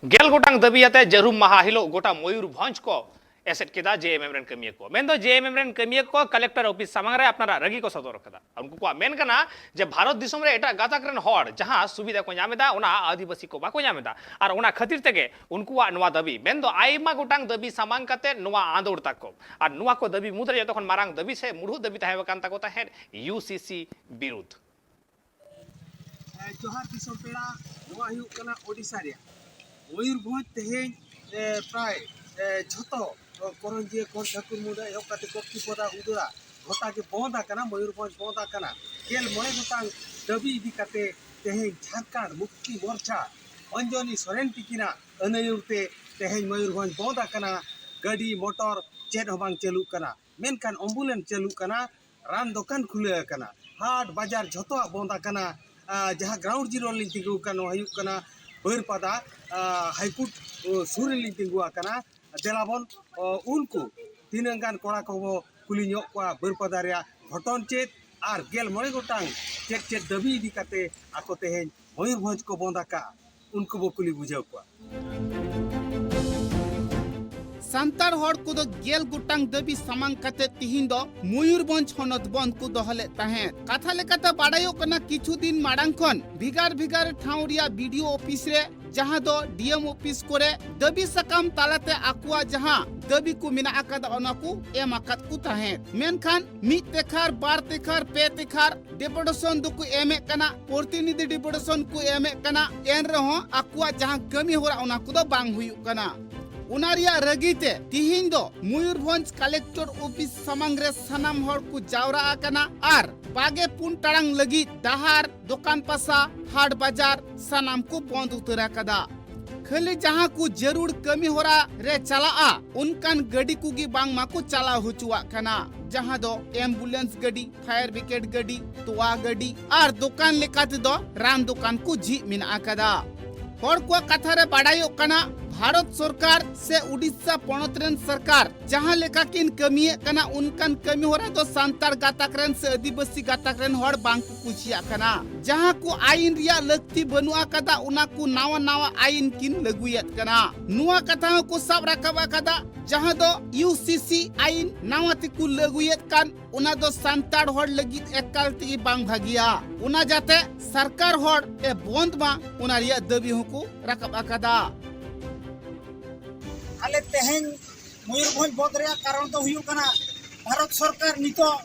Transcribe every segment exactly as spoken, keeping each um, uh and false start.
ᱜᱮᱞ ᱜᱚᱴᱟᱝ ᱫᱟᱹᱵᱤ ᱟᱛᱮ ᱡᱟᱹᱨᱩᱢ ᱢᱟᱦᱟ ᱦᱤᱞᱳᱜ ᱜᱚᱴᱟ ᱢᱚᱭᱩᱨᱵᱷᱚᱸᱡᱽ ᱠᱚ ᱮᱥᱮᱫ ᱠᱮᱫᱟ ᱡᱮ ᱮᱢ ᱮᱢ ᱨᱮᱱ ᱠᱟᱹᱢᱤᱭᱟᱹ ᱠᱚ᱾ ᱢᱮᱱᱫᱚ ᱡᱮ ᱮᱢ ᱮᱢ ᱨᱮᱱ ᱠᱟᱹᱢᱤᱭᱟᱹ ᱠᱚ ᱠᱟᱞᱮᱠᱴᱚᱨ ᱚᱯᱷᱤᱥ ᱥᱟᱢᱟᱝ ᱨᱮ ᱟᱯᱱᱟᱨᱟᱜ ᱨᱟᱹᱜᱤ ᱠᱚ ᱥᱚᱫᱚᱨ ᱠᱟᱫᱟ᱾ ᱩᱱᱠᱩ ᱠᱚᱣᱟᱜ ᱢᱮᱱ ᱠᱟᱱᱟ ᱡᱮ ᱵᱷᱟᱨᱚᱛ ᱫᱤᱥᱚᱢ ᱨᱮ ᱮᱴᱟᱜ ᱜᱟᱛᱟᱠ ᱨᱮᱱ ᱦᱚᱲ ᱡᱟᱦᱟᱸ ᱥᱩᱵᱤᱫᱷᱟ ᱠᱚ ᱧᱟᱢ ᱮᱫᱟ, ᱚᱱᱟ ᱟᱹᱫᱤᱵᱟᱹᱥᱤ ᱠᱚ ᱵᱟᱠᱚ ᱧᱟᱢ ᱮᱫᱟ᱾ ᱟᱨ ᱚᱱᱟ ᱠᱷᱟᱹᱛᱤᱨ ᱛᱮᱜᱮ ᱩᱱᱠᱩᱣᱟᱜ ᱱᱚᱣᱟ ᱫᱟᱹᱵᱤ᱾ ᱢᱮᱱᱫᱚ ᱟᱭᱢᱟ ᱜᱚᱴᱟᱝ ᱫᱟᱹᱵᱤ ᱥᱟᱢᱟᱝ ᱠᱟᱛᱮ ᱱᱚᱣᱟ ᱟᱸᱫᱳᱲ ᱛᱟᱠᱚ᱾ ᱟᱨ ᱱᱚᱣᱟ ᱠᱚ ᱫᱟᱹᱵᱤ ᱢᱩᱫᱽᱨᱮ ᱡᱚᱛᱚ ᱠᱷᱚᱱ ᱢᱟᱨᱟᱝ ᱫᱟᱹᱵᱤ ᱥᱮ ᱢᱩᱲᱦᱩᱫ ᱫᱟᱹᱵᱤ ᱛᱟᱦᱮᱸ ᱠᱟᱱ ᱛᱟᱠᱚ ᱛᱟᱦᱮᱸᱫ ᱤᱭᱩ ᱥᱤ ᱥᱤ ᱵᱤᱨᱩᱫᱷ᱾ ᱮ, ᱡᱚᱦᱟᱨ ᱫᱤᱥᱚᱢ ᱯᱮᱲᱟ, ᱱᱚᱣᱟ ᱦᱩᱭᱩᱜ ᱠᱟᱱᱟ ᱳᱰᱤᱥᱟ ᱨᱮᱭᱟᱜ ᱢᱚᱭᱩᱨᱵᱷᱚᱸᱡᱽ᱾ ᱛᱮᱦᱮᱧ, ᱮ, ᱯᱨᱟᱭ, ᱮ, ᱡᱷᱚᱛᱚ, ᱚ, ᱠᱚᱨᱚᱧᱡᱤᱭᱟᱹ ᱠᱚᱬ ᱴᱷᱟᱹᱠᱩᱨ ᱢᱩᱸᱰᱟᱹ ᱮᱦᱚᱵ ᱠᱟᱛᱮ ᱠᱚᱨᱛᱤᱯᱚᱫᱟ ᱩᱫᱟᱹᱲᱟ ᱜᱚᱴᱟ ᱜᱮ ᱵᱚᱱᱫ ᱟᱠᱟᱱᱟ, ᱢᱚᱭᱩᱨᱵᱷᱚᱸᱡᱽ ᱵᱚᱱᱫ ᱟᱠᱟᱱᱟ᱾ ᱜᱮᱞ ᱢᱚᱬᱮ ᱜᱚᱴᱟᱝ ᱫᱟᱹᱵᱤ ᱤᱫᱤ ᱠᱟᱛᱮ ᱛᱮᱦᱮᱧ ᱡᱷᱟᱨᱠᱷᱚᱸᱰ ᱢᱩᱠᱛᱤ ᱢᱳᱨᱪᱟ ᱚᱧᱡᱚᱱᱤ ᱥᱚᱨᱮᱱ ᱛᱤᱠᱤᱱᱟᱜ ᱟᱹᱱᱟᱹᱭᱩᱨ ᱛᱮ ᱛᱮᱦᱮᱧ ᱢᱚᱭᱩᱨᱵᱷᱚᱸᱡᱽ ᱵᱚᱱᱫ ᱟᱠᱟᱱᱟ᱾ ᱜᱟᱹᱰᱤ ᱢᱚᱴᱚᱨ ᱪᱮᱫ ᱦᱚᱸ ᱵᱟᱝ ᱪᱟᱹᱞᱩᱜ ᱠᱟᱱᱟ, ᱢᱮᱱᱠᱷᱟᱱ ᱮᱢᱵᱩᱞᱮᱱᱥ ᱪᱟᱹᱞᱩᱜ ᱠᱟᱱᱟ, ᱨᱟᱱ ᱫᱚᱠᱟᱱ ᱠᱷᱩᱞᱟᱹᱣ ᱟᱠᱟᱱᱟ, ᱦᱟᱴ ᱵᱟᱡᱟᱨ ᱡᱷᱚᱛᱚᱣᱟᱜ ᱵᱚᱱᱫ ᱟᱠᱟᱱᱟ᱾ ᱟ, ᱡᱟᱦᱟᱸ ᱜᱨᱟᱣᱩᱱᱰ ᱡᱤᱨᱳ ᱨᱮᱞᱤᱧ ᱛᱤᱸᱜᱩ ᱟᱠᱟᱱ, ᱱᱚᱣᱟ ᱦᱩᱭᱩᱜ ᱠᱟᱱᱟ ᱵᱟᱹᱨᱯᱟᱫᱟ, ᱟ, ᱦᱟᱭᱠᱳᱨᱴ, ᱚ, ᱥᱩᱨ ᱨᱮᱞᱤᱧ ᱛᱤᱸᱜᱩ ᱟᱠᱟᱱᱟ᱾ ᱫᱮᱞᱟᱵᱚᱱ, ᱚ, ᱩᱱᱠᱩ ᱛᱤᱱᱟᱹᱜ ᱜᱟᱱ ᱠᱚᱲᱟ ᱠᱚᱵᱚ ᱠᱩᱞᱤ ᱧᱚᱜ ᱠᱚᱣᱟ, ᱵᱟᱹᱨᱯᱟᱫᱟ ᱨᱮᱭᱟᱜ ᱜᱷᱚᱴᱚᱱ ᱪᱮᱫ ᱟᱨ ᱜᱮᱞ ᱢᱚᱬᱮ ᱜᱚᱴᱟᱝ ᱪᱮᱫ ᱪᱮᱫ ᱫᱟᱹᱵᱤ ᱤᱫᱤ ᱠᱟᱛᱮ ᱟᱠᱚ ᱛᱮᱦᱮᱧ ᱢᱚᱭᱩᱨᱵᱷᱚᱸᱡᱽ ᱠᱚ ᱵᱚᱱᱫ ᱟᱠᱟᱫᱼᱟ, ᱩᱱᱠᱩ ᱵᱚ ᱠᱩᱞᱤ ᱵᱩᱡᱷᱟᱹᱣ ᱠᱚᱣᱟ᱾ ᱥᱟᱱᱛᱟᱲ ᱦᱚᱲ ᱠᱚᱫᱚ ᱜᱮᱞ ᱜᱚᱴᱟᱝ ᱫᱟᱹᱵᱤ ᱥᱟᱢᱟᱝ ᱠᱟᱛᱮ ᱛᱤᱦᱤᱧ ᱫᱚ ᱢᱚᱭᱩᱨᱵᱷᱚᱸᱡᱽ ᱦᱚᱱᱚᱛ ᱵᱚᱱᱫ ᱠᱚ ᱫᱚᱦᱚ ᱞᱮᱫ ᱛᱟᱦᱮᱸᱫ᱾ ᱠᱟᱛᱷᱟ ᱞᱮᱠᱟᱛᱮ ᱵᱟᱰᱟᱭᱚᱜ ᱠᱟᱱᱟ, ᱠᱤᱪᱷᱩ ᱫᱤᱱ ᱢᱟᱲᱟᱝ ᱠᱷᱚᱱ ᱵᱷᱮᱜᱟᱨ ᱵᱷᱮᱜᱟᱨ ᱴᱷᱟᱶ ᱨᱮᱭᱟᱜ ᱵᱤ ᱰᱤ ᱳ ᱚᱯᱷᱤᱥ ᱨᱮ, ᱡᱟᱦᱟᱸ ᱫᱚ ᱰᱤ ᱮᱢ ᱚᱯᱷᱤᱥ ᱠᱚᱨᱮ ᱫᱟᱹᱵᱤ ᱥᱟᱠᱟᱢ ᱛᱟᱞᱟᱛᱮ ᱟᱠᱚᱣᱟᱜ ᱡᱟᱦᱟᱸ ᱫᱟᱹᱵᱤ ᱠᱚ ᱢᱮᱱᱟᱜ ᱟᱠᱟᱫᱟ, ᱚᱱᱟ ᱠᱚ ᱮᱢ ᱟᱠᱟᱫ ᱠᱚ ᱛᱟᱦᱮᱸᱫ᱾ ᱢᱮᱱᱠᱷᱟᱱ ᱢᱤᱫ ᱛᱮᱠᱷᱟᱨ, ᱵᱟᱨ ᱛᱮᱠᱷᱟᱨ, ᱯᱮ ᱛᱮᱠᱷᱟᱨ ᱰᱮᱯᱩᱴᱮᱥᱚᱱ ᱫᱚᱠᱚ ᱮᱢᱮᱫ ᱠᱟᱱᱟ, ᱯᱨᱚᱛᱤᱱᱤᱫᱷᱤ ᱰᱮᱯᱩᱴᱮᱥᱚᱱ ᱠᱚ ᱮᱢᱮᱫ ᱠᱟᱱᱟ, ᱮᱱ ᱨᱮᱦᱚᱸ ᱟᱠᱚᱣᱟᱜ ᱡᱟᱦᱟᱸ ᱠᱟᱹᱢᱤ ᱦᱚᱨᱟ, ᱚᱱᱟ ᱠᱚᱫᱚ ᱵᱟᱝ ᱦᱩᱭᱩᱜ ᱠᱟᱱᱟ᱾ ᱚᱱᱟ ᱨᱮᱭᱟᱜ ᱨᱟᱹᱜᱤ ᱛᱮ ᱛᱤᱦᱤᱧ ᱫᱚ ᱢᱚᱭᱩᱨᱵᱷᱚᱸᱡᱽ ᱠᱟᱞᱮᱠᱴᱚᱨ ᱚᱯᱷᱤᱥ ᱥᱟᱢᱟᱝ ᱨᱮ ᱥᱟᱱᱟᱢ ᱦᱚᱲ ᱠᱚ ᱡᱟᱣᱨᱟ ᱟᱠᱟᱱᱟ ᱟᱨ ᱵᱟᱜᱮ ᱯᱩᱱ ᱴᱟᱲᱟᱝ ᱞᱟᱹᱜᱤᱫ ᱰᱟᱦᱟᱨ, ᱫᱚᱠᱟᱱ ᱯᱟᱥᱟ, ᱦᱟᱴ ᱵᱟᱡᱟᱨ ᱥᱟᱱᱟᱢ ᱠᱚ ᱵᱚᱱᱫ ᱩᱛᱟᱹᱨ ᱟᱠᱟᱫᱟ᱾ ᱠᱷᱟᱹᱞᱤ ᱡᱟᱦᱟᱸ ᱠᱚ ᱡᱟᱹᱨᱩᱲ ᱠᱟᱹᱢᱤ ᱦᱚᱨᱟ ᱨᱮ ᱪᱟᱞᱟᱜᱼᱟ, ᱚᱱᱠᱟᱱ ᱜᱟᱹᱰᱤ ᱠᱚᱜᱮ ᱵᱟᱝᱢᱟ ᱠᱚ ᱪᱟᱞᱟᱣ ᱦᱚᱪᱚᱣᱟᱜ ᱠᱟᱱᱟ, ᱡᱟᱦᱟᱸ ᱫᱚ ᱮᱢᱵᱩᱞᱮᱱᱥ ᱜᱟᱹᱰᱤ, ᱯᱷᱟᱭᱟᱨ ᱵᱨᱤᱜᱮᱰ ᱜᱟᱹᱰᱤ, ᱛᱚᱣᱟ ᱜᱟᱹᱰᱤ ᱟᱨ ᱫᱚᱠᱟᱱ ᱞᱮᱠᱟ ᱛᱮᱫᱚ ᱨᱟᱱ ᱫᱚᱠᱟᱱ ᱠᱚ ᱡᱷᱤᱡ ᱢᱮᱱᱟᱜ ᱟᱠᱟᱫᱟ᱾ ᱦᱚᱲ ᱠᱚᱣᱟᱜ ᱠᱟᱛᱷᱟ ᱨᱮ ᱵᱟᱰᱟᱭᱚᱜ ᱠᱟᱱᱟ, ᱵᱷᱟᱨᱚᱛ ᱥᱚᱨᱠᱟᱨ ᱥᱮ ᱩᱰᱤᱥᱟ ᱯᱚᱱᱚᱛ ᱨᱮᱱ ᱥᱚᱨᱠᱟᱨ ᱡᱟᱦᱟᱸ ᱞᱮᱠᱟ ᱠᱤᱱ ᱠᱟᱹᱢᱤᱭᱮᱫ ᱠᱟᱱᱟ, ᱚᱱᱠᱟᱱ ᱠᱟᱹᱢᱤ ᱦᱚᱨᱟ ᱫᱚ ᱥᱟᱱᱛᱟᱲ ᱜᱟᱛᱟᱠ ᱨᱮᱱ ᱥᱮ ᱟᱹᱫᱤᱵᱟᱹᱥᱤ ᱜᱟᱛᱟᱠ ᱨᱮᱱ ᱦᱚᱲ ᱵᱟᱝ ᱠᱚ ᱠᱩᱥᱤᱭᱟᱜ ᱠᱟᱱᱟ᱾ ᱡᱟᱦᱟᱸ ᱠᱚ ᱟᱭᱤᱱ ᱨᱮᱭᱟᱜ ᱞᱟᱹᱠᱛᱤ ᱵᱟᱹᱱᱩᱜ ᱟᱠᱟᱫᱟ, ᱚᱱᱟ ᱠᱚ ᱱᱟᱣᱟ ᱱᱟᱣᱟ ᱟᱭᱤᱱ ᱠᱤᱱ ᱞᱟᱹᱜᱩᱭᱮᱫ ᱠᱟᱱᱟ᱾ ᱱᱚᱣᱟ ᱠᱟᱛᱷᱟ ᱦᱚᱸᱠᱚ ᱥᱟᱵ ᱨᱟᱠᱟᱵ ᱟᱠᱟᱫᱟ, ᱡᱟᱦᱟᱸ ᱫᱚ ᱤᱭᱩ ᱥᱤ ᱥᱤ ᱟᱭᱤᱱ ᱱᱟᱣᱟ ᱛᱮᱠᱚ ᱞᱟᱹᱜᱩᱭᱮᱫ ᱠᱟᱱ, ᱚᱱᱟ ᱫᱚ ᱥᱟᱱᱛᱟᱲ ᱦᱚᱲ ᱞᱟᱹᱜᱤᱫ ᱮᱠᱟᱞ ᱛᱮᱜᱮ ᱵᱟᱝ ᱵᱷᱟᱹᱜᱤᱭᱟ᱾ ᱚᱱᱟ ᱡᱟᱛᱮ ᱥᱚᱨᱠᱟᱨ ᱦᱚᱲ ᱮ ᱵᱚᱱᱫ ᱢᱟ, ᱚᱱᱟ ᱨᱮᱭᱟᱜ ᱫᱟᱹᱵᱤ ᱦᱚᱸᱠᱚ ᱨᱟᱠᱟᱵ ᱟᱠᱟᱫᱟ᱾ ᱟᱞᱮ ᱛᱮᱦᱮᱧ ᱢᱚᱭᱩᱨᱵᱷᱚᱸᱡᱽ ᱵᱚᱱᱫ ᱨᱮᱭᱟᱜ ᱠᱟᱨᱚᱱ ᱫᱚ ᱦᱩᱭᱩᱜ ᱠᱟᱱᱟ, ᱵᱷᱟᱨᱚᱛ ᱥᱚᱨᱠᱟᱨ ᱱᱤᱛᱚᱜ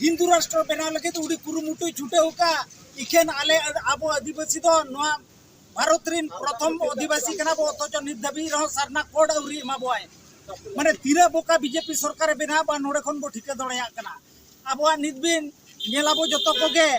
ᱦᱤᱱᱫᱩ ᱨᱟᱥᱴᱨᱚ ᱵᱮᱱᱟᱣ ᱞᱟᱹᱜᱤᱫ ᱩᱰᱤ ᱠᱩᱨᱩᱢᱩᱴᱩᱭ ᱪᱷᱩᱴᱟᱹᱣ ᱟᱠᱟᱫ᱾ ᱤᱠᱷᱟᱹᱱ ᱟᱞᱮ, ᱟᱵᱚ ᱟᱹᱫᱤᱵᱟᱹᱥᱤ ᱫᱚ ᱱᱚᱣᱟ ᱵᱷᱟᱨᱚᱛ ᱨᱮᱱ ᱯᱨᱚᱛᱷᱚᱢ ᱚᱫᱷᱤᱵᱟᱥᱤ ᱠᱟᱱᱟ ᱵᱚ, ᱚᱛᱷᱚᱪᱚ ᱱᱤᱛ ᱫᱷᱟᱹᱵᱤᱡ ᱨᱮᱦᱚᱸ ᱥᱟᱨᱱᱟ ᱠᱳᱰ ᱟᱹᱣᱨᱤ ᱮᱢᱟ ᱵᱚᱣᱟᱭ᱾ ᱢᱟᱱᱮ ᱛᱤᱱᱟᱹᱜ ᱵᱚᱠᱟ ᱵᱤᱡᱮᱯᱤ ᱥᱚᱨᱠᱟᱨᱮ ᱵᱮᱱᱟᱣ ᱵᱟ ᱱᱚᱰᱮ ᱠᱷᱚᱱ ᱵᱚ ᱴᱷᱤᱠᱟᱹ ᱫᱟᱲᱮᱭᱟᱜ ᱠᱟᱱᱟ᱾ ᱟᱵᱚᱣᱟᱜ ᱱᱤᱛ ᱵᱤᱱ ᱧᱮᱞᱟᱵᱚ ᱡᱚᱛᱚ ᱠᱚᱜᱮ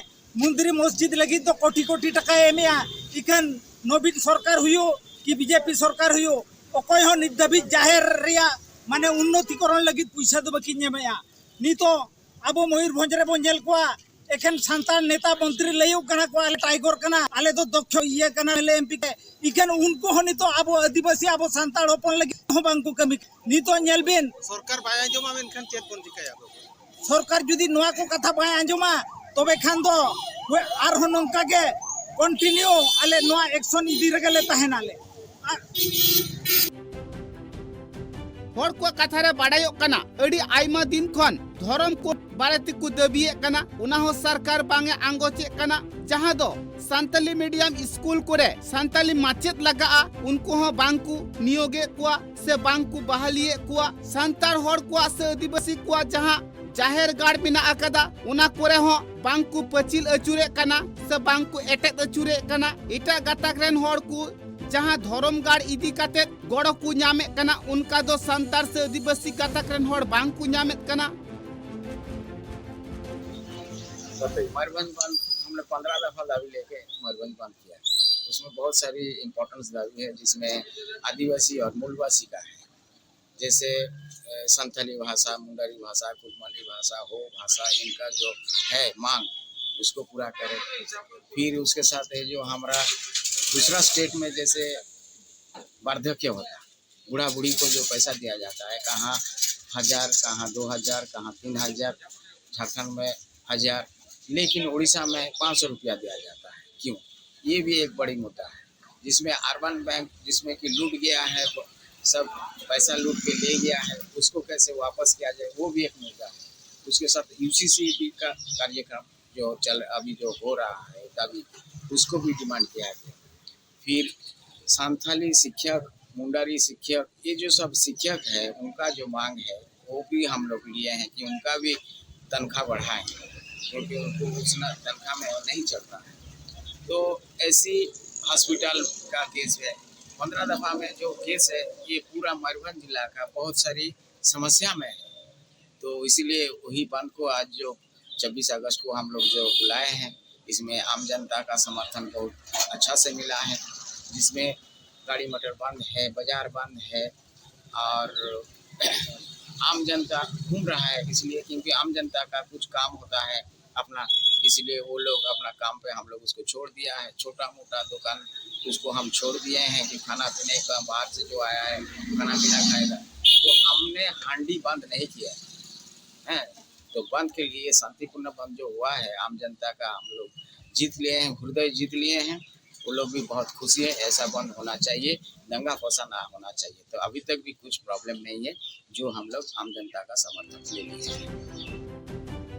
ᱢᱚᱱᱫᱤᱨ ᱢᱚᱥᱡᱤᱫ ᱞᱟᱹᱜᱤᱫ ᱫᱚ ᱠᱳᱴᱤ ᱠᱳᱴᱤ ᱴᱟᱠᱟᱭ ᱮᱢᱮᱜᱼᱟ᱾ ᱤᱠᱷᱟᱹᱱ ᱱᱚᱵᱤᱱ ᱥᱚᱨᱠᱟᱨ ᱦᱩᱭᱩᱜ ᱠᱤ ᱵᱤᱡᱮᱯᱤ ᱥᱚᱨᱠᱟᱨ ᱦᱩᱭᱩᱜ, ᱚᱠᱚᱭ ᱦᱚᱸ ᱱᱤᱛ ᱫᱷᱟᱹᱵᱤᱡ ᱡᱟᱦᱮᱨ ᱨᱮᱭᱟᱜ ᱢᱟᱱᱮ ᱩᱱᱱᱚᱛᱤᱠᱚᱨᱚᱱ ᱞᱟᱹᱜᱤᱫ ᱯᱩᱭᱥᱟᱹ ᱫᱚ ᱵᱟᱹᱠᱤᱱ ᱧᱟᱢᱮᱜᱼᱟ᱾ ᱱᱤᱛᱚᱜ ᱟᱵᱚ ᱢᱚᱭᱩᱨᱵᱷᱚᱸᱡᱽ ᱨᱮᱵᱚᱱ ᱧᱮᱞ ᱠᱚᱣᱟ, ᱮᱠᱷᱮᱱ ᱥᱟᱱᱛᱟᱲ ᱱᱮᱛᱟ ᱢᱚᱱᱛᱨᱤ ᱞᱟᱹᱭᱚᱜ ᱠᱟᱱᱟ ᱠᱚ, "ᱟᱞᱮ ᱴᱟᱭᱜᱚᱨ ᱠᱟᱱᱟ, ᱟᱞᱮ ᱫᱚ ᱫᱚᱠᱷᱚ ᱤᱭᱟᱹ ᱠᱟᱱᱟ, ᱟᱞᱮ ᱮᱢ ᱯᱤ ᱠᱮ", ᱤᱠᱷᱟᱹᱱ ᱩᱱᱠᱩ ᱦᱚᱸ ᱱᱤᱛᱚᱜ ᱟᱵᱚ ᱟᱹᱫᱤᱵᱟᱹᱥᱤ, ᱟᱵᱚ ᱥᱟᱱᱛᱟᱲ ᱦᱚᱯᱚᱱ ᱞᱟᱹᱜᱤᱫ ᱦᱚᱸ ᱵᱟᱝ ᱠᱚ ᱠᱟᱹᱢᱤ ᱠᱟᱱᱟ᱾ ᱱᱤᱛᱚᱜ ᱧᱮᱞ ᱵᱤᱱ, ᱥᱚᱨᱠᱟᱨ ᱵᱟᱭ ᱟᱸᱡᱚᱢᱟ, ᱢᱮᱱᱠᱷᱟᱱ ᱪᱮᱫ ᱵᱚᱱ ᱪᱤᱠᱟᱹᱭᱟ ᱟᱵᱚ? ᱥᱚᱨᱠᱟᱨ ᱡᱩᱫᱤ ᱱᱚᱣᱟ ᱠᱚ ᱠᱟᱛᱷᱟ ᱵᱟᱭ ᱟᱸᱡᱚᱢᱟ, ᱛᱚᱵᱮ ᱠᱷᱟᱱ ᱫᱚ ᱦᱳᱭ ᱟᱨᱦᱚᱸ ᱱᱚᱝᱠᱟ ᱜᱮ ᱠᱚᱱᱴᱤᱱᱤᱭᱩ ᱟᱞᱮ ᱱᱚᱣᱟ ᱮᱠᱥᱚᱱ ᱤᱫᱤ ᱨᱮᱜᱮ ᱞᱮ ᱛᱟᱦᱮᱱᱟᱞᱮ᱾ ᱟᱨ ᱦᱚᱲ ᱠᱚᱣᱟᱜ ᱠᱟᱛᱷᱟ ᱨᱮ ᱵᱟᱰᱟᱭᱚᱜ ᱠᱟᱱᱟ, ᱟᱹᱰᱤ ᱟᱭᱢᱟ ᱫᱤᱱ ᱠᱷᱚᱱ ᱫᱷᱚᱨᱚᱢ ᱠᱳᱰ ᱵᱟᱨᱮ ᱛᱮᱠᱚ ᱫᱟᱹᱵᱤᱭᱮᱫ ᱠᱟᱱᱟ, ᱚᱱᱟ ᱦᱚᱸ ᱥᱚᱨᱠᱟᱨ ᱵᱟᱝ ᱮ ᱟᱸᱜᱚᱪᱮᱫ ᱠᱟᱱᱟ᱾ ᱡᱟᱦᱟᱸ ᱫᱚ ᱥᱟᱱᱛᱟᱞᱤ ᱢᱤᱰᱤᱭᱟᱢ ᱥᱠᱩᱞ ᱠᱚᱨᱮ ᱥᱟᱱᱛᱟᱞᱤ ᱢᱟᱪᱮᱫ ᱞᱟᱜᱟᱜᱼᱟ, ᱩᱱᱠᱩ ᱦᱚᱸ ᱵᱟᱝ ᱠᱚ ᱱᱤᱭᱳᱜᱮᱫ ᱠᱚᱣᱟ ᱥᱮ ᱵᱟᱝ ᱠᱚ ᱵᱟᱦᱟᱞᱤᱭᱮᱫ ᱠᱚᱣᱟ᱾ ᱥᱟᱱᱛᱟᱲ ᱦᱚᱲ ᱠᱚᱣᱟᱜ ᱥᱮ ᱟᱹᱫᱤᱵᱟᱹᱥᱤ ᱠᱚᱣᱟᱜ ᱡᱟᱦᱟᱸ ᱡᱟᱦᱮᱨ ᱜᱟᱲ ᱢᱮᱱᱟᱜ ᱟᱠᱟᱫᱟ, ᱚᱱᱟ ᱠᱚᱨᱮ ᱦᱚᱸ ᱵᱟᱝ ᱠᱚ ᱯᱟᱹᱪᱤᱞ ᱟᱹᱪᱩᱨᱮᱫ ᱠᱟᱱᱟ ᱥᱮ ᱵᱟᱝ ᱠᱚ ᱮᱴᱮᱫ ᱟᱹᱪᱩᱨᱮᱫ ᱠᱟᱱᱟ᱾ ᱮᱴᱟᱜ ᱜᱟᱛᱟᱠ ᱨᱮᱱ ᱦᱚᱲ ᱠᱚ ᱡᱟᱦᱟᱸ ᱫᱷᱚᱨᱚᱢ ᱜᱟᱲ ᱤᱫᱤ ᱠᱟᱛᱮᱫ ᱜᱚᱲᱚ ᱠᱚ ᱧᱟᱢᱮᱫ ᱠᱟᱱᱟ, ᱚᱱᱠᱟ ᱫᱚ ᱥᱟᱱᱛᱟᱲ ᱥᱮ ᱟᱹᱫᱤᱵᱟᱹᱥᱤ ᱜᱟᱛᱟᱠ ᱨᱮᱱ ᱦᱚᱲ ᱵᱟᱝ ᱠᱚ ᱧᱟᱢᱮᱫ ᱠᱟᱱᱟ᱾ मयूरभंज बंद हमने पंद्रह दफा दावी लेके मयूरभंज बंद किया। उसमें बहुत सारी इम्पोर्टेंस दावी है, जिसमें आदिवासी और मूलवासी का है, जैसे अ, संथाली भाषा, मुंडारी भाषा, कुड़माली भाषा, हो भाषा, इनका जो है मांग, उसको पूरा करें। फिर उसके साथ है जो हमारा दूसरा स्टेट में जैसे वार्धक्य होता है। बूढ़ा बूढ़ी को जो पैसा दिया जाता है, कहाँ हजार, कहाँ दो हजार, कहाँ तीन हजार, झारखंड में हजार, लेकिन उड़ीसा में पाँच सौ रुपया दिया जाता है। क्यों? ये भी एक बड़ी मुद्दा है, जिसमें अर्बन बैंक, जिसमें कि लूट गया है, सब पैसा लूट के ले गया है, उसको कैसे वापस किया जाए, वो भी एक मुद्दा है। उसके साथ यूसीसी भी का कार्यक्रम जो चल, अभी जो हो रहा है दावी, उसको भी डिमांड किया गया। फिर संथाली शिक्षक, मुंडारी शिक्षक, ये जो सब शिक्षक है, उनका जो मांग है, वो भी हम लोग लिए हैं कि उनका भी तनख्वाह बढ़ाएं, क्योंकि उनको उतना तनख्वाह में नहीं चलता है। तो ऐसी हॉस्पिटल का केस है, पंद्रह दफा में जो केस है, ये पूरा मयूरभंज जिला का बहुत सारी समस्या में है। तो इसीलिए वही बंद को आज जो छब्बीस अगस्त को हम लोग जो बुलाए हैं, इसमें आम जनता का समर्थन बहुत अच्छा से मिला है, जिसमें गाड़ी मोटर बंद है, बाजार बंद है और आम जनता घूम रहा है, इसलिए क्योंकि आम जनता का कुछ काम होता है अपना, इसलिए वो लोग अपना काम पे, हम लोग उसको छोड़ दिया है। छोटा मोटा दुकान उसको हम छोड़ दिए हैं कि खाना पीने का बाहर से जो आया है खाना पीना खाएगा। तो हमने हांडी बंद नहीं किया है, हैं? तो बंद के लिए शांतिपूर्ण बंद जो हुआ है, आम जनता का हम लोग जीत लिए हैं, हृदय जीत लिए हैं। वो लोग भी बहुत खुशी है। ऐसा बंद होना चाहिए, दंगा फसाद ना होना चाहिए। तो अभी तक भी कुछ प्रॉब्लम नहीं है, जो हम लोग आम जनता का समर्थन ले लिए हैं।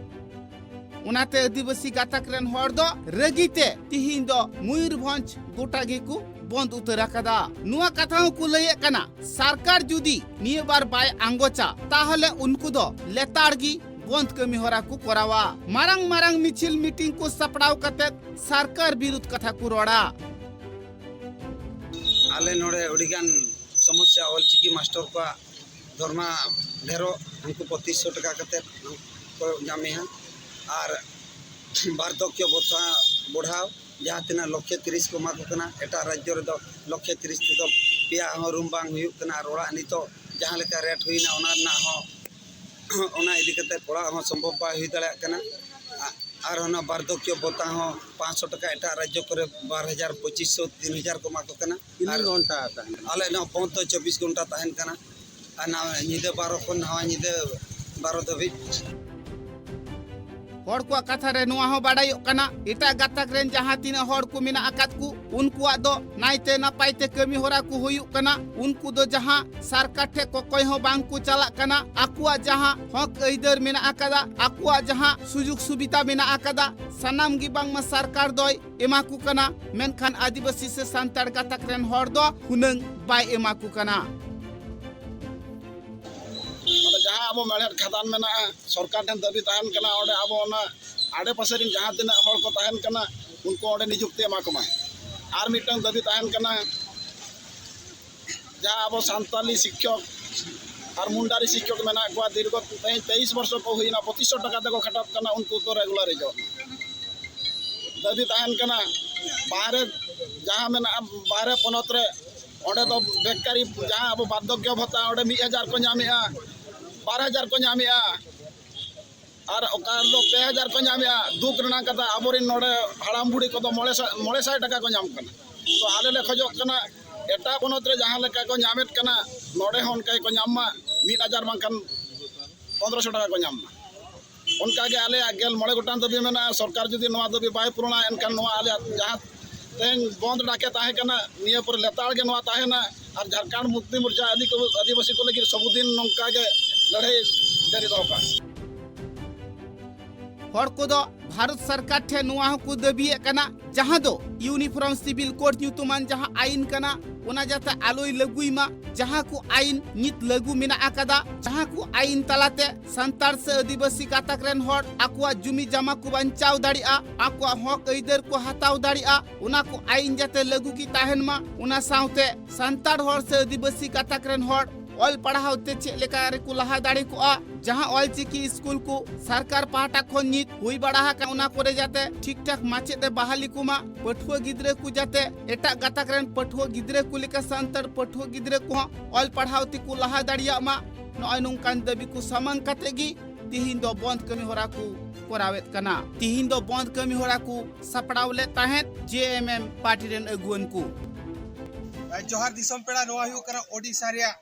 ᱚᱱᱟᱛᱮ ᱟᱹᱫᱤᱵᱟᱹᱥᱤ ᱜᱟᱛᱟᱠ ᱨᱮᱱ ᱦᱚᱲ ᱫᱚ ᱨᱟᱹᱜᱤ ᱛᱮ ᱛᱤᱦᱤᱧ ᱫᱚ ᱢᱚᱭᱩᱨᱵᱷᱚᱸᱡᱽ ᱜᱚᱴᱟ ᱜᱮᱠᱚ ᱵᱚᱱᱫ ᱩᱛᱟᱹᱨ ᱟᱠᱟᱫᱟ᱾ ᱱᱚᱣᱟ ᱠᱟᱛᱷᱟ ᱦᱚᱸᱠᱚ ᱞᱟᱹᱭᱮᱫ ᱠᱟᱱᱟ, ᱥᱚᱨᱠᱟᱨ ᱡᱩᱫᱤ ᱱᱤᱭᱟᱹ ᱵᱟᱨ ᱵᱟᱭ ᱟᱸᱜᱚᱪᱟ, ᱛᱟᱦᱚᱞᱮ ᱩᱱᱠᱩ ᱫᱚ ᱞᱮᱛᱟᱲ ᱜᱮ ᱵᱚᱱᱫ ᱠᱟᱹᱢᱤ ᱦᱚᱨᱟ ᱠᱚ ᱠᱚᱨᱟᱣᱟ᱾ ᱢᱟᱨᱟᱝ ᱢᱟᱨᱟᱝ ᱢᱤᱪᱷᱤᱞ ᱢᱤᱴᱤᱝ ᱠᱚ ᱥᱟᱯᱲᱟᱣ ᱠᱟᱛᱮ ᱥᱚᱨᱠᱟᱨ ᱵᱤᱨᱩᱫᱷ ᱠᱟᱛᱷᱟ ᱠᱚ ᱨᱚᱲᱟ᱾ ᱟᱞᱮ ᱱᱚᱰᱮ ᱟᱹᱰᱤᱜᱟᱱ ᱥᱚᱢᱚᱥᱥᱟ, ᱚᱞᱪᱤᱠᱤ ᱢᱟᱥᱴᱚᱨ ᱠᱚᱣᱟᱜ ᱫᱷᱚᱨᱢᱟ ᱰᱷᱮᱨᱚᱜ, ᱩᱱᱠᱩ ᱯᱚᱸᱪᱤᱥ ᱥᱚ ᱴᱟᱠᱟ ᱠᱟᱛᱮ ᱠᱚ ᱧᱟᱢᱮᱜᱼᱟ, ᱟᱨ ᱵᱟᱨᱫᱷᱚᱠᱭᱚ ᱵᱷᱚᱛᱟ ᱵᱚᱲᱦᱟᱣ, ᱡᱟᱦᱟᱸ ᱛᱤᱱᱟᱹᱜ ᱞᱚᱠᱷᱮ ᱛᱤᱨᱤᱥ ᱠᱚ ᱮᱢᱟ ᱠᱚ ᱠᱟᱱᱟ, ᱮᱴᱟᱜ ᱨᱟᱡᱽᱡᱚ ᱨᱮᱫᱚ ᱞᱚᱠᱷᱮ ᱛᱤᱨᱤᱥ ᱛᱮᱫᱚ ᱯᱮᱭᱟ ᱦᱚᱸ ᱨᱩᱢ ᱵᱟᱝ ᱦᱩᱭᱩᱜ ᱠᱟᱱᱟ, ᱟᱨ ᱚᱲᱟᱜ ᱱᱤᱛᱚᱜ ᱡᱟᱦᱟᱸ ᱞᱮᱠᱟ ᱨᱮᱴ ᱦᱩᱭᱱᱟ, ᱚᱱᱟ ᱨᱮᱱᱟᱜ ᱦᱚᱸ ᱚᱱᱟ ᱤᱫᱤ ᱠᱟᱛᱮ ᱚᱲᱟᱜ ᱦᱚᱸ ᱥᱚᱢᱵᱷᱚᱵ ᱵᱟᱭ ᱦᱩᱭ ᱫᱟᱲᱮᱭᱟᱜ ᱠᱟᱱᱟ᱾ ᱟ- ᱟᱨ ᱚᱱᱟ ᱵᱟᱨᱫᱷᱚᱠᱭᱚ ᱵᱷᱚᱛᱟ ᱦᱚᱸ ᱯᱟᱸᱪᱥᱚ ᱴᱟᱠᱟ, ᱮᱴᱟᱜ ᱨᱟᱡᱽᱡᱚ ᱠᱚᱨᱮ ᱵᱟᱨ ᱦᱟᱡᱟᱨ, ᱯᱚᱸᱪᱤᱥ ᱥᱚ, ᱛᱤᱱ ᱦᱟᱡᱟᱨ ᱠᱚ ᱮᱢᱟ ᱠᱚ ᱠᱟᱱᱟ᱾ ᱛᱤᱱᱟᱹᱜ ᱟᱨ ᱜᱷᱚᱱᱴᱟ ᱛᱟᱦᱮᱱ ᱠᱟᱱᱟ? ᱟᱞᱮ ᱱᱚᱣᱟ ᱵᱚᱱᱫᱷ ᱫᱚ ᱪᱚᱵᱵᱤᱥ ᱜᱷᱚᱱᱴᱟ ᱛᱟᱦᱮᱱ ᱠᱟᱱᱟ᱾ ᱟᱨ ᱱᱚᱣᱟ ᱧᱤᱫᱟᱹ ᱵᱟᱨᱚ ᱠᱷᱚᱱ ᱱᱟᱣᱟ ᱧᱤᱫᱟᱹ ᱵᱟᱨᱚ ᱫᱷᱟᱹᱵᱤᱡ᱾ ᱦᱚᱲ ᱠᱚᱣᱟᱜ ᱠᱟᱛᱷᱟ ᱨᱮ ᱱᱚᱣᱟ ᱦᱚᱸ ᱵᱟᱰᱟᱭᱚᱜ ᱠᱟᱱᱟ, ᱮᱴᱟᱜ ᱜᱟᱛᱟᱠ ᱨᱮᱱ ᱡᱟᱦᱟᱸ ᱛᱤᱱᱟᱹᱜ ᱦᱚᱲ ᱠᱚ ᱢᱮᱱᱟᱜ ᱟᱠᱟᱫ ᱠᱚ, ᱩᱱᱠᱩᱣᱟᱜ ᱫᱚ ᱱᱟᱭᱛᱮ ᱱᱟᱯᱟᱭ ᱛᱮ ᱠᱟᱹᱢᱤ ᱦᱚᱨᱟ ᱠᱚ ᱦᱩᱭᱩᱜ ᱠᱟᱱᱟ᱾ ᱩᱱᱠᱩ ᱫᱚ ᱡᱟᱦᱟᱸ ᱥᱚᱨᱠᱟᱨ ᱴᱷᱮᱱ ᱠᱚᱠᱚᱭ ᱦᱚᱸ ᱵᱟᱝ ᱠᱚ ᱪᱟᱞᱟᱜ ᱠᱟᱱᱟ᱾ ᱟᱠᱚᱣᱟᱜ ᱡᱟᱦᱟᱸ ᱦᱚᱠ ᱟᱹᱭᱫᱟᱹᱨ ᱢᱮᱱᱟᱜ ᱟᱠᱟᱫᱟ, ᱟᱠᱚᱣᱟᱜ ᱡᱟᱦᱟᱸ ᱥᱩᱡᱳᱜᱽ ᱥᱩᱵᱤᱫᱷᱟ ᱢᱮᱱᱟᱜ ᱟᱠᱟᱫᱟ, ᱥᱟᱱᱟᱢ ᱜᱮ ᱵᱟᱝᱢᱟ ᱥᱚᱨᱠᱟᱨ ᱫᱚᱭ ᱮᱢᱟ ᱠᱚ ᱠᱟᱱᱟ, ᱢᱮᱱᱠᱷᱟᱱ ᱟᱹᱫᱤᱵᱟᱹᱥᱤ ᱥᱮ ᱥᱟᱱᱛᱟᱲ ᱜᱟᱛᱟᱠ ᱨᱮᱱ ᱦᱚᱲ ᱫᱚ ᱦᱩᱱᱟᱹᱝ ᱵᱟᱭ ᱮᱢᱟ ᱠᱚ ᱠᱟᱱᱟ᱾ ᱚᱸᱰᱮ ᱡᱟᱦᱟᱸ ᱟᱵᱚ ᱢᱮᱲᱦᱮᱫ ᱠᱷᱟᱫᱟᱱ ᱢᱮᱱᱟᱜᱼᱟ, ᱥᱚᱨᱠᱟᱨ ᱴᱷᱮᱱ ᱫᱟᱹᱵᱤ ᱛᱟᱦᱮᱱ ᱠᱟᱱᱟ, ᱚᱸᱰᱮ ᱟᱵᱚ ᱚᱱᱟ ᱟᱰᱮᱯᱟᱥᱮ ᱨᱮᱱ ᱡᱟᱦᱟᱸ ᱛᱤᱱᱟᱹᱜ ᱦᱚᱲ ᱠᱚ ᱛᱟᱦᱮᱱ ᱠᱟᱱᱟ, ᱩᱱᱠᱩ ᱚᱸᱰᱮ ᱱᱤᱡᱩᱠᱛᱤ ᱮᱢᱟ ᱠᱚᱢᱟ᱾ ᱟᱨ ᱢᱤᱫᱴᱟᱝ ᱫᱟᱹᱵᱤ ᱛᱟᱦᱮᱱ ᱠᱟᱱᱟ, ᱡᱟᱦᱟᱸ ᱟᱵᱚ ᱥᱟᱱᱛᱟᱞᱤ ᱥᱤᱠᱠᱷᱚᱠ ᱟᱨ ᱢᱩᱱᱰᱟᱨᱤ ᱥᱤᱠᱠᱷᱚᱠ ᱢᱮᱱᱟᱜ ᱠᱚᱣᱟ, ᱫᱤᱨᱜᱷᱚ ᱛᱮᱦᱮᱧ ᱛᱮᱭᱤᱥ ᱵᱚᱨᱥᱚ ᱠᱚ ᱦᱩᱭᱱᱟ, ᱯᱚᱸᱪᱤᱥ ᱥᱚ ᱴᱟᱠᱟ ᱛᱮᱠᱚ ᱠᱷᱟᱴᱟᱜ ᱠᱟᱱᱟ, ᱩᱱᱠᱩ ᱠᱚ ᱨᱮᱜᱩᱞᱟᱨ ᱦᱤᱡᱩᱜ᱾ ᱫᱟᱹᱵᱤ ᱛᱟᱦᱮᱱ ᱠᱟᱱᱟ, ᱵᱟᱦᱨᱮ ᱡᱟᱦᱟᱸ ᱢᱮᱱᱟᱜᱼᱟ, ᱵᱟᱦᱨᱮ ᱯᱚᱱᱚᱛ ᱨᱮ, ᱚᱸᱰᱮ ᱫᱚ ᱵᱮᱠᱟᱨᱤ ᱡᱟᱦᱟᱸ ᱟᱵᱚ ᱵᱟᱨᱫᱷᱚᱠᱭᱚ ᱵᱷᱟᱛᱟ, ᱚᱸᱰᱮ ᱢᱤᱫ ᱦᱟᱡᱟᱨ ᱠᱚ ᱧᱟᱢᱮᱜᱼᱟ, ᱵᱟᱨ ᱦᱟᱡᱟᱨ ᱠᱚ ᱧᱟᱢᱮᱜᱼᱟ, ᱟᱨ ᱚᱠᱟ ᱨᱮᱫᱚ ᱯᱮ ᱦᱟᱡᱟᱨ ᱠᱚ ᱧᱟᱢᱮᱜᱼᱟ᱾ ᱫᱩᱠ ᱨᱮᱱᱟᱜ ᱠᱟᱛᱷᱟ, ᱟᱵᱚᱨᱮᱱ ᱱᱚᱰᱮ ᱦᱟᱲᱟᱢ ᱵᱩᱲᱦᱤ ᱠᱚᱫᱚ ᱢᱚᱬᱮ ᱥᱟᱭ, ᱢᱚᱬᱮ ᱥᱟᱭ ᱴᱟᱠᱟ ᱠᱚ ᱧᱟᱢ ᱠᱟᱱᱟ᱾ ᱛᱚ ᱟᱞᱮ ᱞᱮ ᱠᱷᱚᱡᱚᱜ ᱠᱟᱱᱟ, ᱮᱴᱟᱜ ᱯᱚᱱᱚᱛ ᱨᱮ ᱡᱟᱦᱟᱸ ᱞᱮᱠᱟ ᱠᱚ ᱧᱟᱢᱮᱫ ᱠᱟᱱᱟ, ᱱᱚᱰᱮ ᱦᱚᱸ ᱚᱱᱠᱟ ᱜᱮᱠᱚ ᱧᱟᱢ ᱢᱟ, ᱢᱤᱫ ᱦᱟᱡᱟᱨ ᱵᱟᱝᱠᱷᱟᱱ ᱯᱚᱱᱫᱽᱨᱚᱥᱚ ᱴᱟᱠᱟ ᱠᱚ ᱧᱟᱢ ᱢᱟ᱾ ᱚᱱᱠᱟᱜᱮ ᱟᱞᱮᱭᱟᱜ ᱜᱮᱞ ᱢᱚᱬᱮ ᱜᱚᱴᱟᱝ ᱫᱟᱹᱵᱤ ᱢᱮᱱᱟᱜᱼᱟ᱾ ᱥᱚᱨᱠᱟᱨ ᱡᱩᱫᱤ ᱱᱚᱣᱟ ᱫᱟᱹᱵᱤ ᱵᱟᱭ ᱯᱩᱨᱚᱱᱟ, ᱮᱱᱠᱷᱟᱱ ᱱᱚᱣᱟ ᱟᱞᱮᱭᱟᱜ ᱡᱟᱦᱟᱸ ᱛᱮᱦᱮᱧ ᱵᱚᱱᱫ ᱰᱟᱠᱮ ᱛᱟᱦᱮᱸ ᱠᱟᱱᱟ, ᱱᱤᱭᱟᱹ ᱯᱚᱨᱮ ᱞᱮᱛᱟᱲ ᱜᱮ ᱱᱚᱣᱟ ᱛᱟᱦᱮᱱᱟ᱾ ᱟᱨ ᱡᱷᱟᱲᱠᱷᱚᱸᱰ ᱢᱩᱠᱛᱤ ᱢᱳᱨᱪᱟ ᱟᱹᱫᱤ-, ᱟᱹᱫᱤᱵᱟᱹᱥᱤ ᱠᱚ ᱞᱟᱹᱜᱤᱫ ᱥᱚᱵᱩᱫᱤᱱ ᱱᱚᱝᱠᱟ ᱜᱮ ᱞᱟᱹᱲᱦᱟᱹᱭ ᱡᱟᱹᱨᱤ ᱫᱚᱦᱚ ᱠᱟᱜᱼᱟ᱾ ᱦᱚᱲ ᱠᱚᱫᱚ ᱵᱷᱟᱨᱚᱛ ᱥᱚᱨᱠᱟᱨ ᱴᱷᱮᱱ ᱱᱚᱣᱟ ᱦᱚᱸᱠᱚ ᱫᱟᱹᱵᱤᱭᱮᱫ ᱠᱟᱱᱟ, ᱡᱟᱦᱟᱸ ᱫᱚ ᱤᱭᱩᱱᱤᱯᱷᱚᱨᱢ ᱥᱤᱵᱤᱞ ᱠᱳᱰ ᱧᱩᱛᱩᱢᱟᱱ ᱡᱟᱦᱟᱸ ᱟᱭᱤᱱ ᱠᱟᱱᱟ, ᱚᱱᱟ ᱡᱟᱛᱮ ᱟᱞᱚᱭ ᱞᱟᱹᱜᱩᱭ ᱢᱟ᱾ ᱡᱟᱦᱟᱸ ᱠᱚ ᱟᱭᱤᱱ ᱱᱤᱛ ᱞᱟᱹᱜᱩ ᱢᱮᱱᱟᱜ ᱟᱠᱟᱫᱟ, ᱡᱟᱦᱟᱸ ᱠᱚ ᱟᱭᱤᱱ ᱛᱟᱞᱟᱛᱮ ᱥᱟᱱᱛᱟᱲ ᱥᱮ ᱟᱹᱫᱤᱵᱟᱹᱥᱤ ᱜᱟᱛᱟᱠ ᱨᱮᱱ ᱦᱚᱲ ᱟᱠᱚᱣᱟᱜ ᱡᱩᱢᱤ ᱡᱟᱢᱟ ᱠᱚ ᱵᱟᱧᱪᱟᱣ ᱫᱟᱲᱮᱭᱟᱜᱼᱟ, ᱟᱠᱚᱣᱟᱜ ᱦᱚᱠ ᱟᱹᱭᱫᱟᱹᱨ ᱠᱚ ᱦᱟᱛᱟᱣ ᱫᱟᱲᱮᱭᱟᱜᱼᱟ, ᱚᱱᱟ ᱠᱚ ᱟᱭᱤᱱ ᱡᱟᱛᱮ ᱞᱟᱹᱜᱩ ᱜᱮ ᱛᱟᱦᱮᱱ ᱢᱟ᱾ ᱚᱱᱟ ᱥᱟᱶᱛᱮ ᱥᱟᱱᱛᱟᱲ ᱦᱚᱲ ᱥᱮ ᱟᱹᱫᱤᱵᱟᱹᱥᱤ ᱜᱟᱛᱟᱠ ᱨᱮᱱ ᱦᱚᱲ ᱚᱞ ᱯᱟᱲᱦᱟᱣ ᱛᱮ ᱪᱮᱫ ᱞᱮᱠᱟ ᱨᱮᱠᱚ ᱞᱟᱦᱟ ᱫᱟᱲᱮ ᱠᱚᱜᱼᱟ᱾ ᱡᱟᱦᱟᱸ ᱚᱞᱪᱤᱠᱤ ᱥᱠᱩᱞ ᱠᱚ ᱥᱚᱨᱠᱟᱨ ᱯᱟᱦᱴᱟ ᱠᱷᱚᱱ ᱱᱤᱛ ᱦᱩᱭ ᱵᱟᱲᱟ ᱟᱠᱟᱱ, ᱚᱱᱟ ᱠᱚᱨᱮ ᱡᱟᱛᱮ ᱴᱷᱤᱠ ᱴᱷᱟᱠ ᱢᱟᱪᱮᱫ ᱮ ᱵᱟᱦᱟᱞᱤ ᱠᱚᱢᱟ, ᱯᱟᱹᱴᱷᱩᱣᱟᱹ ᱜᱤᱫᱽᱨᱟᱹ ᱠᱚ ᱡᱟᱛᱮ ᱮᱴᱟᱜ ᱜᱟᱛᱟᱠ ᱨᱮᱱ ᱯᱟᱹᱴᱷᱩᱣᱟᱹ ᱜᱤᱫᱽᱨᱟᱹ ᱠᱚ ᱞᱮᱠᱟ ᱥᱟᱱᱛᱟᱲ ᱯᱟᱹᱴᱷᱩᱣᱟᱹ ᱜᱤᱫᱽᱨᱟᱹ ᱠᱚᱦᱚᱸ ᱚᱞ ᱯᱟᱲᱦᱟᱣ ᱛᱮᱠᱚ ᱞᱟᱦᱟ ᱫᱟᱲᱮᱭᱟᱜ ᱢᱟ᱾ ᱱᱚᱜᱼᱚᱭ ᱱᱚᱝᱠᱟᱱ ᱫᱟᱹᱵᱤ ᱠᱚ ᱥᱟᱢᱟᱝ ᱠᱟᱛᱮ ᱜᱮ ᱛᱤᱦᱤᱧ ᱫᱚ ᱵᱚᱱᱫ ᱠᱟᱹᱢᱤ ᱦᱚᱨᱟ ᱠᱚ ᱠᱚᱨᱟᱣᱮᱫ ᱠᱟᱱᱟ᱾ ᱛᱤᱦᱤᱧ ᱫᱚ ᱵᱚᱸᱫᱽ ᱠᱟᱹᱢᱤ ᱦᱚᱨᱟ ᱠᱚ ᱥᱟᱯᱲᱟᱣ ᱞᱮᱫ ᱛᱟᱦᱮᱸᱫ ᱡᱮ ᱮᱢ ᱮᱢ ᱯᱟᱨᱴᱤ ᱨᱮᱱ ᱟᱹᱜᱩᱣᱟᱹᱱ ᱠᱚ᱾ ᱡᱚᱦᱟᱨ ᱫᱤᱥᱚᱢ ᱯᱮᱲᱟ, ᱱᱚᱣᱟ ᱦᱩᱭᱩᱜ ᱠᱟᱱᱟ ᱳᱰᱤᱥᱟ ᱨᱮᱭᱟᱜ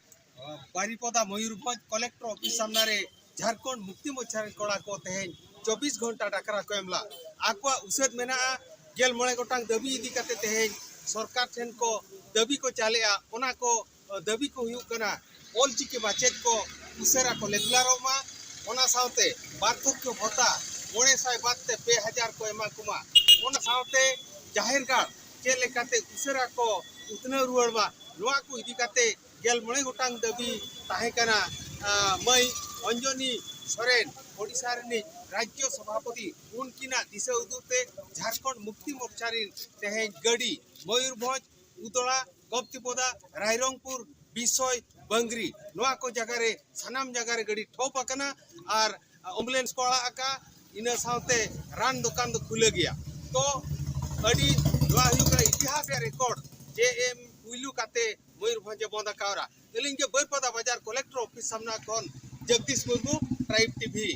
ᱵᱟᱨᱤᱯᱚᱫᱟ ᱢᱚᱭᱩᱨᱵᱷᱚᱸᱡᱽ ᱠᱚᱞᱮᱠᱴᱚᱨ ᱚᱯᱷᱤᱥ ᱥᱟᱢᱱᱟ ᱨᱮ ᱡᱷᱟᱲᱠᱷᱚᱸᱰ ᱢᱩᱠᱛᱤ ᱢᱳᱨᱪᱟ ᱨᱮᱱ ᱠᱚᱲᱟ ᱠᱚ ᱛᱮᱦᱮᱧ ᱪᱚᱵᱵᱤᱥ ᱜᱷᱚᱱᱴᱟ ᱰᱟᱠᱨᱟ ᱠᱚ ᱮᱢ ᱞᱟ᱾ ᱟᱠᱚᱣᱟᱜ ᱩᱥᱟᱹᱫ ᱢᱮᱱᱟᱜᱼᱟ ᱜᱮᱞ ᱢᱚᱬᱮ ᱜᱚᱴᱟᱝ ᱫᱟᱹᱵᱤ ᱤᱫᱤ ᱠᱟᱛᱮ ᱛᱮᱦᱮᱧ ᱥᱚᱨᱠᱟᱨ ᱴᱷᱮᱱ ᱠᱚ ᱫᱟᱹᱵᱤ ᱠᱚ ᱪᱟᱞᱮᱜᱼᱟ᱾ ᱚᱱᱟ ᱠᱚ ᱫᱟᱹᱵᱤ ᱠᱚ ᱦᱩᱭᱩᱜ ᱠᱟᱱᱟ ᱚᱞᱪᱤᱠᱤ ᱢᱟᱪᱮᱫ ᱠᱚ ᱩᱥᱟᱹᱨᱟ ᱠᱚ ᱞᱮᱜᱩᱞᱟᱨᱚᱜ ᱢᱟ, ᱚᱱᱟ ᱥᱟᱶᱛᱮ ᱵᱟᱨᱫᱷᱚᱠᱭᱚ ᱵᱷᱚᱛᱟ ᱢᱚᱬᱮ ᱥᱟᱭ ᱵᱟᱫ ᱛᱮ ᱯᱮ ᱦᱟᱡᱟᱨ ᱠᱚ ᱮᱢᱟ ᱠᱚᱢᱟ, ᱚᱱᱟ ᱥᱟᱶᱛᱮ ᱡᱟᱦᱮᱨ ᱜᱟᱲ ᱪᱮᱫ ᱞᱮᱠᱟᱛᱮ ᱩᱥᱟᱹᱨᱟ ᱠᱚ ᱩᱛᱱᱟᱹᱣ ᱨᱩᱣᱟᱹᱲ ᱢᱟ, ᱱᱚᱣᱟ ᱠᱚ ᱤᱫᱤ ᱠᱟᱛᱮ ᱜᱮᱞ ᱢᱚᱬᱮ ᱜᱚᱴᱟᱝ ᱫᱟᱹᱵᱤ ᱛᱟᱦᱮᱸ ᱠᱟᱱᱟ᱾ ᱟᱸ, ᱢᱟᱹᱭ ᱚᱧᱡᱚᱱᱤ ᱥᱚᱨᱮᱱ, ᱳᱰᱤᱥᱟ ᱨᱤᱱᱤᱡ ᱨᱟᱡᱽᱡᱚ ᱥᱚᱵᱷᱟᱯᱚᱛᱤ, ᱩᱱᱠᱤᱱᱟᱜ ᱫᱤᱥᱟᱹ ᱩᱫᱩᱜ ᱛᱮ ᱡᱷᱟᱲᱠᱷᱚᱸᱰ ᱢᱩᱠᱛᱤ ᱢᱳᱨᱪᱟ ᱨᱤᱱ ᱛᱮᱦᱮᱧ ᱜᱟᱹᱰᱤ ᱢᱚᱭᱩᱨᱵᱷᱚᱸᱡᱽ, ᱩᱫᱚᱲᱟ, ᱠᱚᱯᱛᱤᱯᱚᱫᱟ, ᱨᱟᱭᱨᱚᱝᱯᱩᱨ, ᱵᱤᱥᱚᱭ, ᱵᱟᱝᱜᱽᱨᱤ, ᱱᱚᱣᱟ ᱠᱚ ᱡᱟᱭᱜᱟ ᱨᱮ, ᱥᱟᱱᱟᱢ ᱡᱟᱭᱜᱟ ᱨᱮ ᱜᱟᱹᱰᱤ ᱴᱷᱚᱯ ᱟᱠᱟᱱᱟ ᱟᱨ ᱮᱢᱵᱩᱞᱮᱱᱥ ᱠᱚ ᱟᱲᱟᱜ ᱟᱠᱟᱫᱼᱟ᱾ ᱤᱱᱟᱹ ᱥᱟᱶᱛᱮ ᱨᱟᱱ ᱫᱚᱠᱟᱱ ᱫᱚ ᱠᱷᱩᱞᱟᱹ ᱜᱮᱭᱟ᱾ ᱛᱚ ᱟᱹᱰᱤ, ᱱᱚᱣᱟ ᱦᱩᱭᱩᱜ ᱠᱟᱱᱟ ᱤᱛᱤᱦᱟᱥ ᱨᱮᱭᱟᱜ ᱨᱮᱠᱚᱨᱰ, ᱡᱮ ᱮᱢ ᱯᱩᱭᱞᱩ ᱠᱟᱛᱮ ᱢᱚᱭᱩᱨᱵᱷᱚᱸᱡᱽ ᱮ ᱵᱚᱸᱫ ᱟᱠᱟᱣᱨᱟ᱾ ᱟᱹᱞᱤᱧ ᱜᱮ ᱵᱟᱹᱨᱯᱟᱫᱟ ᱵᱟᱡᱟᱨ ᱠᱚᱞᱮᱠᱴᱚᱨ ᱚᱯᱷᱤᱥ ᱥᱟᱢᱱᱟ ᱠᱷᱚᱱ ᱡᱚᱜᱫᱤᱥ ᱢᱩᱨᱢᱩ, ᱴᱨᱟᱭᱤᱵᱽ ᱴᱤᱵᱷᱤ᱾